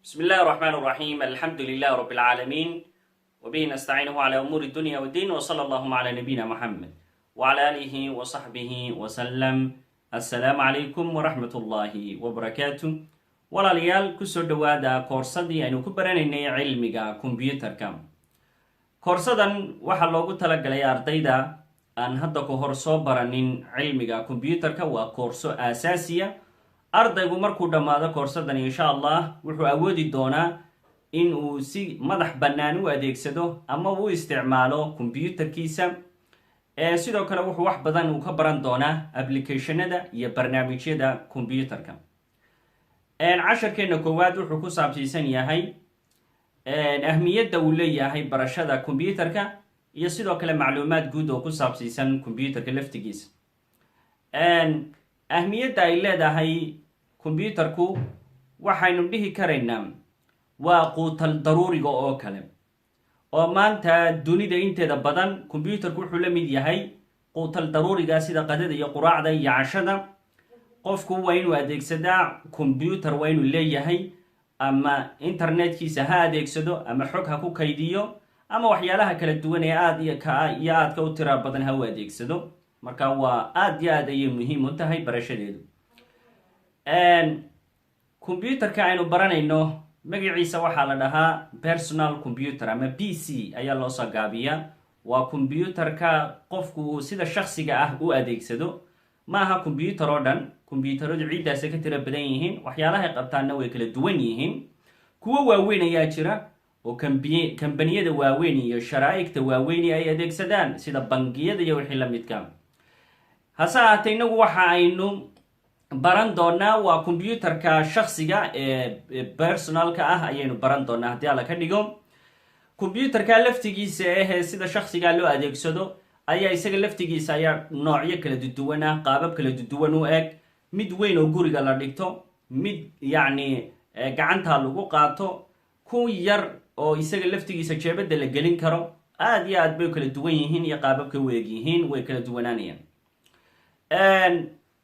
بسم الله الرحمن الرحيم، الحمد لله رب العالمين، وبه نستعينه على أمور الدنيا والدين، وصلى اللهم على نبينا محمد وعلى آله وصحبه وسلم. السلام عليكم ورحمة الله وبركاته. Walaalayaal, kusoo dhowaada koorsadii aynu ku baranaynay cilmiga kombyuutarka. Koorsadan waxaa loogu talagalay ardayda aan hadda ka hor soo baranin cilmiga kombyuutarka. Waa koorso aasaasiya. Ardaygu markuu dhammaado koorsadan, insha Allah, wuxuu awoodi doonaa in uu si madax bannaan u adeegsado ama u isticmaalo kombyuutarkiisa. Sidoo kale wuxuu wax badan uu ka baran doonaa applicationada iyo barnaamijyada kombyuutarka. Casharkeena koowaad wuxuu ku saabsiisan yahay ahmiyadda uu leeyahay barashada kombyuutarka iyo sidoo kale macluumaad guud oo ku saabsiisan kombyuutarka laftigiisa. Ahmiyadda ay leedahay kombyuutarku waxaynu dhihi karaynaa waa quutal daruuriga oo kale, oo maanta dunida inteeda badan kombyuutarku wuxuu la mid yahay quutal daruuriga, sida qadada iyo quraacda iyo cashada. Qofku waa inuu adeegsadaa combyuutar, waa inuu leeyahay, ama internetkiisa ha adeegsado, ama xog ha ku kaydiyo, ama waxyaalaha kala duwan ee aad iyo ka iyo aadka u tira badan ha u adeegsado. Marka waa aad iyo aad ayay muhiim u tahay barashadeedu. Combyuutarka aynu baranayno magaciisa waxaa la dhahaa personal computer ama PC ayaa loo soo gaabiyaa. Waa combyuutarka qofku uu sida shaksiga ah u adeegsado. Ma aha combyuutar oo dhan. Combyuutaradu ciiddaasay ka tira badan yihiin, waxyaalahay qabtaanna way kala duwan yihiin. Kuwo waaweyn ayaa jira oo kambaniyada waaweyn iyo sharaa'igta waaweyni ay adeegsadaan, sida bangiyada iyo wixii la midka. Hase ahaatee, innagu waxa aynu baran doonaa waa combyuutarka shaksiga ee personalka ah ayaynu baran doonaa, haddii Alla ka dhigo. Combyuutarka laftigiisa ahee sida shaksiga loo adeegsado ayaa isaga laftigiisa ayaa noocyo kala duduwan ah, qaabab kala duduwan u eg: mid weyn oo guriga la dhigto, mid yacni gacanta lagu qaato, ku yar oo isaga laftigiisa jeebada la gelin karo. Aada iyo aad bay kala duwan yihiin iyo qaababka u eg yihiin way kala duwanaanayaan.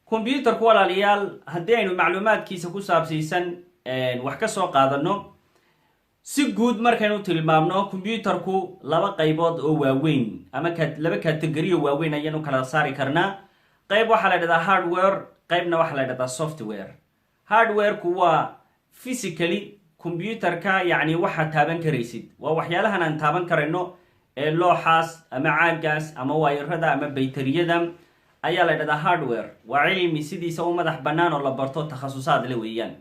Combyuutarku, walaalayaal, haddii aynu macluumaadkiisa ku saabsiisan wax ka soo qaadano, si guud markaynu tilmaamno, combyuutarku laba qaybood oo waaweyn ama laba category oo waaweyn ayaynu kala saari karnaa. Qayb waxaa la dhahdaa hardware, qaybna waxaa la dhahdaa software. Hardwareku waa physically combyuutarka, yacni waxaad taaban karaysid, waa waxyaalahan aan taaban karayno ee looxaas ama caagaas ama waayarada ama baytariyada ayaa la dhahdaa hardware. Waa cilmi sidiisa u madax bannaan oo la barto, takhasusaad le weeyaan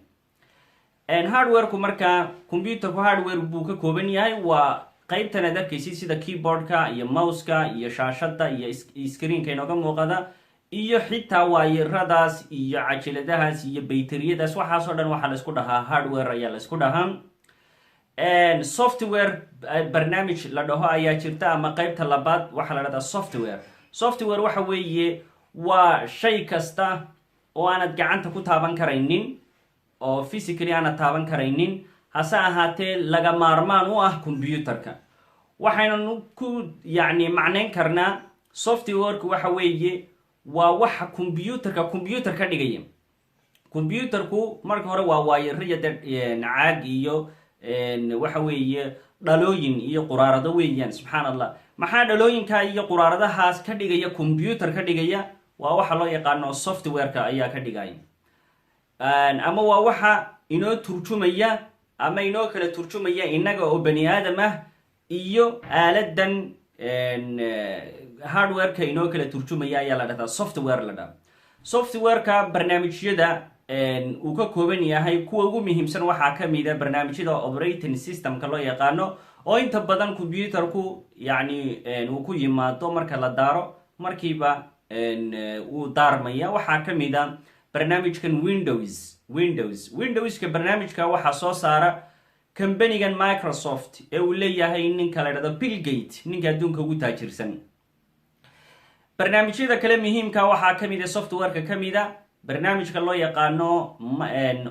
hardwareku. Markaa combyuutarku hardware buu ka kooban yahay. Waa qaybtan aad arkaysid, sida keyboardka iyo mouseka iyo shaashada iyo screenka inooga muuqada, iyo xitaa waayaradaas iyo cajaladahaas iyo baytariyadaas. Waxaasoo dhan waxaa laisku dhahaa hardware ayaa laisku dhahaa. Software barnaamij la dhaho ayaa jirta, ama qaybta labaad waxaa la dhahdaa software. Software waxa weeye waa shay kasta oo aanad gacanta ku taaban karaynin, oo physically aanad taaban karaynin, hase ahaatee laga maarmaan u ah combyuutarka. Waxaynu ku yacni macnayn karnaa softwareku waxa weeye waa waxa combyuutarka combyuutar ka dhigaya. Combyuutarku marka hore waa waayaro iyo de caag iyo waxa weeye dhalooyin iyo quraarado weeyaan. Subxaan Allah, maxaa dhalooyinka iyo quraaradahaas ka dhigaya combyuutar ka dhigaya? Waa waxa loo yaqaano softwareka ayaa ka dhigaya, ama waa waxa inoo turjumaya ama inoo kala turjumaya innaga oo bani aadam ah iyo aaladan hardwareka inoo kala turjumaya ayaa la dhahdaa software la dhaha. Softwareka barnaamijyada uu ka kooban yahay kuwa ugu muhiimsan waxaa kamid a barnaamijyada operating systemka loo yaqaano, oo inta badan computerku yacni uu ku yimaado. Marka la daaro markiiba uu daarmaya. Waxaa kamid a barnaamijkan Windows. Windowska barnaamijka waxaa soo saara companigan Microsoft ee uu leeyahay ninka la dhahdo Bill Gate, ninka adduunka ugu taajirsan. Barnaamijyada kale muhiimka waxaa kamid a softwareka kamid a barnaamijka loo yaqaano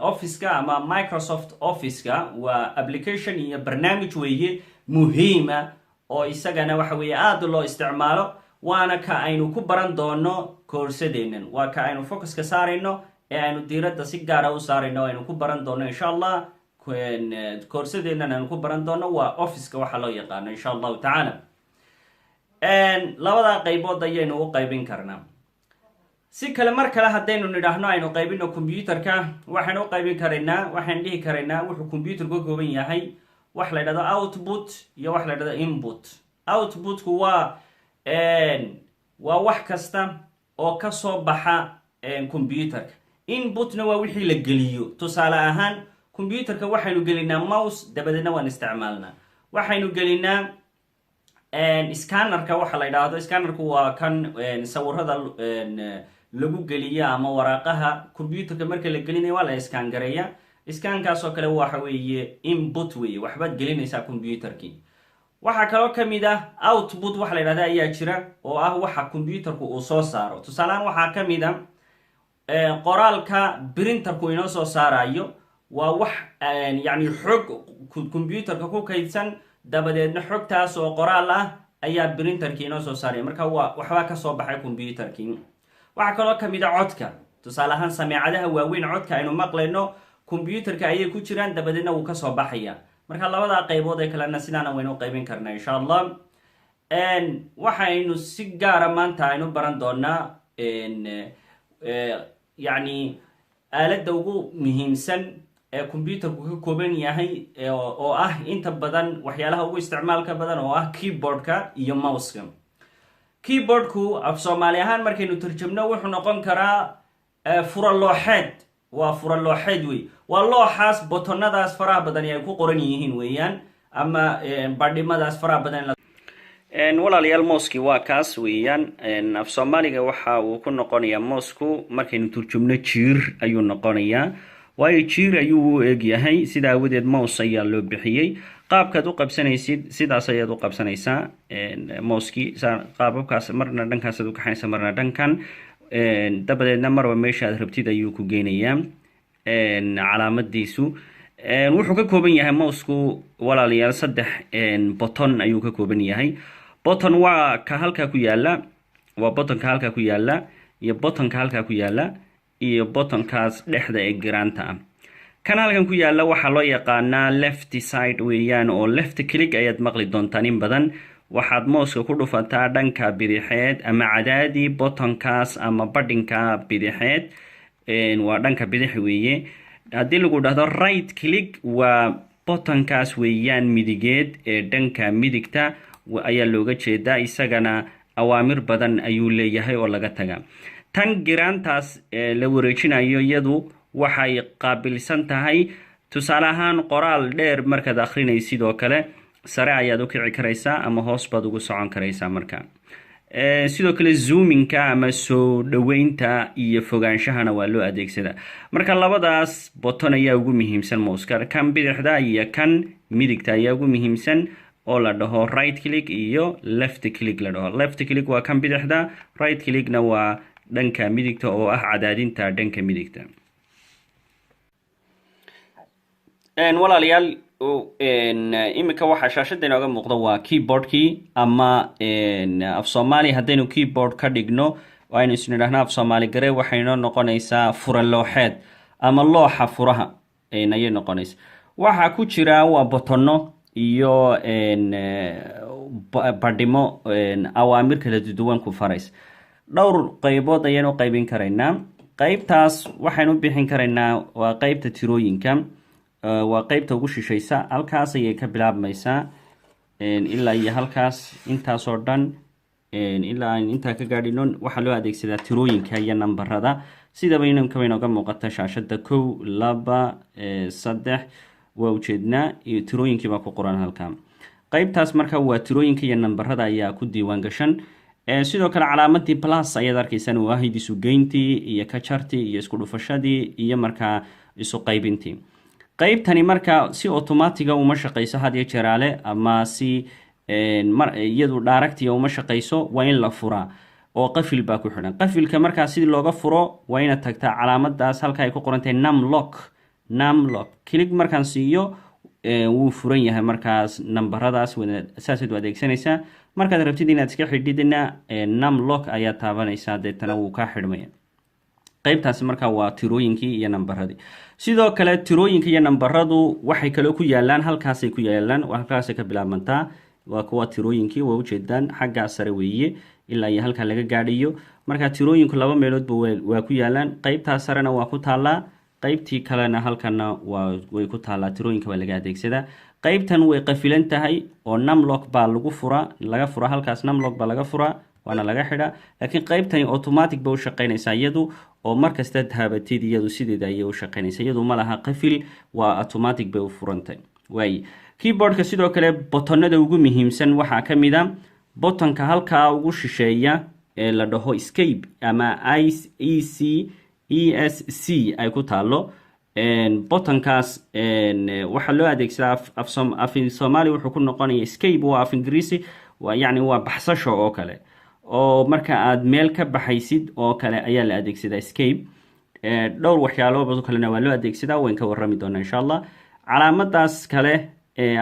Officeka ama Microsoft Officeka. Waa application iyo barnaamij weeye muhiima oo isagana waxa weeye aada loo isticmaalo, waana ka aynu ku baran doono koorsadeennan. Waa ka aynu focuska saarayno ee aynu diiradda si gaara u saarayno, aynu ku baran doono, insha Allah. Koorsadeennan aynu ku baran doono waa Officeka waxaa loo yaqaano, insha Allahu tacaala. Labadaa qaybood ayaynu u qaybin karnaa. Si kale, mar kale haddaynu nidhaahno aynu qaybino computerka, waxaynu u qaybin karaynaa, waxaynu dhihi karaynaa wuxuu computerku ka kooban yahay wax la ydhahdo output iyo wax la ydhahdo input. Outputku waa wax kasta oo kasoo baxa computerka. Inputna waa wixii la geliyo. Tusaale ahaan, computerka waxaynu gelinaa mouse, dabadeedna waan isticmaalnaa. Waxaynu gelinaa scannerka waxa la yidhaahdo. Scannerku waa kan sawirada lagu geliya ama waraaqaha computerka marka la gelinayo waa la scan gareeya. Scankaas oo kale waxa weeye input weeye, waxbaad gelinaysaa computerkii. Waxaa kaloo kamid ah output waxa la yidhahda ayaa jira, oo ah waxa computerku uu soo saaro. Tusaalehaan, waxaa kamid a qoraalka printerku inoo soo saarayo. Waa wax yacni xog computerka ku kaydsan, dabadeedna xogtaas oo qoraal ah ayaa printerkii inoo soo saaraya. Marka waa waxbaa kasoo baxay computerkii. Waxaa kaloo kamid a codka. Tusaale ahaan, sameecadaha waaweyn codka aynu maqlayno computerka ayay ku jiraan, dabadeedna wuu kasoo baxaya. Marka labadaa qaybood ee kalena sidaana waynu qaybin karnaa, insha Allah. Waxaynu si gaara maanta aynu baran doonaa, yacni, aaladda ugu muhiimsan ee computerku ka kooban yahay, oo ah inta badan waxyaalaha ugu isticmaalka badan, oo ah keyboardka iyo mouseka. Keyboardku af Soomaali ahaan markaynu tarjamno wuxuu noqon karaa fura looxeed. Waa fura looxeed wey, waa looxaas buttonadaas faraha badani ay ku qoran yihiin weeyaan, ama badhimadaas faraha badan. Walaalayaal, mousekii waa kaas weeyaan. Af Soomaaliga waxa uu ku noqonayaa mouseku markaynu turjumno jiir ayuu noqonayaa, waayo jiir ayuu u eg yahay. Sida aawadeed mouse ayaa loo bixiyey. Qaabkaad u qabsanaysid sidaas ayaad u qabsanaysaa mousekii, qaababkaas. Marna dhankaasaad u kaxanaysaa, marna dhankan, dabadeedna marba meesha aad rabtid ayuu ku geynayaa calaamadiisu. Wuxuu ka kooban yahay mouseku, walaalayaal, saddex button ayuu ka kooban yahay. Button waa ka halkaa ku yaala, waa buttonka halkaa ku yaala, iyo buttonka halkaa ku yaala, iyo buttonkaas dhexda ee giraanta ah. Kan halkan ku yaala waxaa loo yaqaanaa left side weeyaan, oo left click ayaad maqli doontaan in badan. Waxaad mouseka ku dhufataa dhanka bidixeed ama cadaadi buttonkaas ama badhinka bidixeed, waa dhanka bidix weeye. Haddii lagu dhahdo right click, waa buttonkaas weeyaan midigeed ee dhanka midigta ayaa looga jeedaa. Isagana awaamir badan ayuu leeyahay oo laga taga. Tan giraantaas la wareejinayo iyadu waxay qaabilsan tahay, tusaale ahaan, qoraal dheer markaad akhrinaysid oo kale, sare ayaad u kici karaysaa ama hoos baad ugu socon karaysaa. Marka sidoo kale zoominka ama soo dhoweynta iyo fogaanshahana waa loo adeegsadaa. Marka labadaas button ayaa ugu muhiimsan mouseka, kan bidixda iyo kan midigta ayaa ugu muhiimsan, oo la dhaho right click iyo left click la dhaho. Left click waa kan bidixda, right clickna waa dhanka midigta, oo ah cadaadinta dhanka midigta. Walaalayaal, iminka waxaa shaashada inooga muuqda waa keyboardkii, ama af Soomaaliya haddaynu keyboard ka dhigno, aynu isnidhaahno af Soomaali gare, waxaynoo noqonaysaa fura looxeed ama looxa furaha ayay noqonaysaa. Waxaa ku jira waa buttono iyo badhimo awaamir kala duwan ku faraysa. Dhowr qaybood ayaynu qaybin karaynaa. Qaybtaas waxaynu bixin karaynaa waa qeybta tirooyinka, waa qeybta ugu shishaysa. Halkaas ayay ka bilaabmaysaa ilaa iyo halkaas. Intaasoo dhan ilaa aynu intaa ka gaadhino waxaa loo adeegsadaa tirooyinka iyo nambarada, sidaba inankaba inooga muuqata shaashada. Kow, laba, saddex, waa ujeednaa, iyo tirooyinkii baa ku qoran halkaa. Qeybtaas marka waa tirooyinka iyo nambarada ayaa ku diiwaan gashan. Sidoo kale calaamadii plus ayaad arkaysaan, oo ahayd isugeyntii iyo kajartii iyo isku dhufashadii iyo markaa isu qaybintii. Qeybtani marka si automaticga uma shaqeyso had iyo jeeraale, ama si iyadu directiga uma shaqeyso. Waa in la furaa oo qafil baa ku xidhan. Qafilka markaa sidii looga furo waa inaad tagtaa calaamadaas halka ay ku qorantahay num lock. Num lock click markaan siiyo, wuu furan yahay. Markaas nambaradaas saasaad u adeegsanaysaa. Markaad rabtid inaad iska xidhidina, num lock ayaa taabanaysaa, deetana wuu kaa xidhmaya. Qeybtaasi markaa waa tirooyinkii iyo nambaradii. Sidoo kale tirooyinka iyo nambaradu waxay kaloo ku yaalaan, halkaasay ku yaalaan, halkaasay ka bilaabantaa. Waa kuwa tirooyinkii, waa ujeedaan, xaggaa sare weeye ilaa iyo halkaa laga gaadhayo. Marka tirooyinku laba meeloodba waa ku yaalaan. Qeybtaa sarena waa ku taallaa, qeybtii kalena halkana waa way ku taallaa. Tirooyinka waa laga adeegsadaa. Qeybtan way qafilan tahay oo Num Lock baa lagu furaa, laga furaa halkaas. Num Lock baa laga furaa, waana laga xidhaa. Laakiin qeybtani automatic bay u shaqeynaysaa iyadu, oo markasta taabatid iyadu sideeda ayay u shaqeynaysaa. Iyadu ma laha qafil, waa automatic bay u furantay waay. Keyboardka sidoo kale buttonada ugu muhiimsan waxaa ka mid a buttonka halkaa ugu shisheeya ee la dhaho Escape ama i e c E S C ay ku taalo. Buttonkaas waxaa loo adeegsadaa, af Soomaali wuxuu ku noqonaya escape, waa af Ingiriisi, yacni waa baxsasho oo kale, oo marka aad meel ka baxaysid oo kale ayaa la adeegsadaa escape. Dhowr waxyaaloba kalena waa loo adeegsadaa, wayn ka warrami doonaa insha Allah. Calaamadaas kale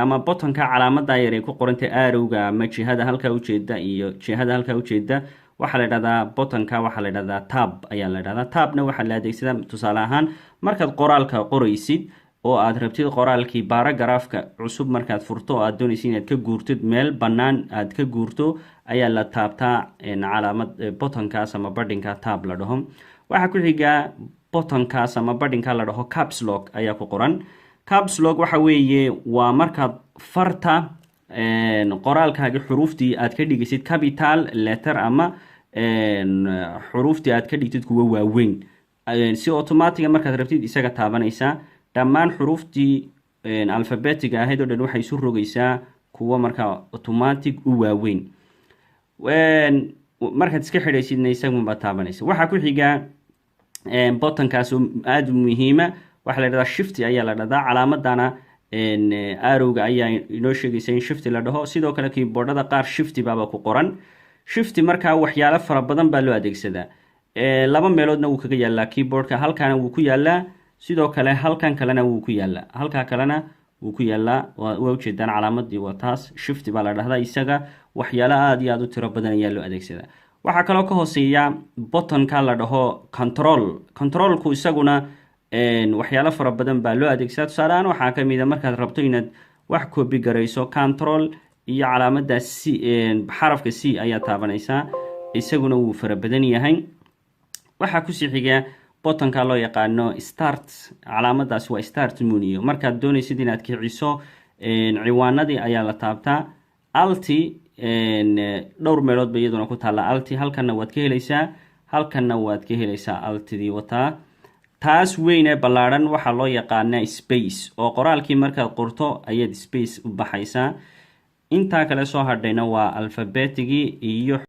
ama buttonka calaamada yar ay ku qorantay arrowga ama jihada halkaa ujeeda iyo jihada halkaa ujeeda waxaa la dhahdaa, buttonka waxaa la dhahdaa Tab ayaa la dhahdaa. Tabna waxaa la adeegsadaa tusaale ahaan markaad qoraalka qoraysid oo aad rabtid qoraalkii paragraphka cusub markaad furto oo aad doonaysid inaad ka guurtid, meel bannaan aad ka guurto ayaa la taabtaa calaamad buttonkaas ama badhinka Tab la dhaho. Waxaa ku xigaa buttonkaas ama badhinka la dhaho Caps Lock ayaa ku qoran. Caps Lock waxa weeye waa markaad farta qoraalkaagi xuruuftii aad ka dhigaysid capital letter ama xuruuftii aad ka dhigtid kuwa waaweyn si automatic ah markaad rabtid isaga taabanaysaa. Dhammaan xuruuftii alphabetiga ahayd oo dhan waxay isu rogaysaa kuwa markaa automatic u waaweyn. Markaad iska xidhaysidna isagunbaa taabanaysa. Waxaa ku xigaa buttonkaas oo aada muhiima, waxaa la dhahdaa Shift ayaa la dhahdaa. Calaamadana arrowga ayaa inoo sheegaysa in Shift la dhaho. Sidoo kale keyboardada qaar Shift baaba ku qoran. Shift markaa waxyaalo fara badan baa loo adeegsadaa. Laba meeloodna wuu kaga yaalaa keyboardka. Halkaana wuu ku yaalaa, sidoo kale halkan kalena wuu ku yaalaa, halkaa kalena wuu ku yaalaa. Waa ujeedaan, calaamadii waa taas, Shift baa la dhahdaa isaga. Waxyaalo aada iyo aada u tiro badan ayaa loo adeegsadaa. Waxaa kaloo ka hooseeya buttonka la dhaho Control. Controlku isaguna waxyaalo fara badan baa loo adeegsadaa. Tusaale ahaan waxaa kamid a markaad rabto inaad wax copy garayso, Control iyo calaamada C, xarafka C ayaa taabanaysaa. Isaguna wuu fara badan yahay. Waxaa kusii xiga buttonka loo yaqaano Start. Calaamadaasi waa Start menu. Markaad doonaysid inaad kiciso ciwaanadii ayaa la taabtaa. Alt dhowr meelood ba iyaduna ku taalla. Alt halkanna waad ka helaysaa, halkanna waad ka helaysaa. Altidii wataa. Taas weyn ee ballaadhan waxaa loo yaqaanaa Space, oo qoraalkii markaad qorto ayaad space u baxaysaa. Intaa kale soo hadhayna waa alfabetigii iyo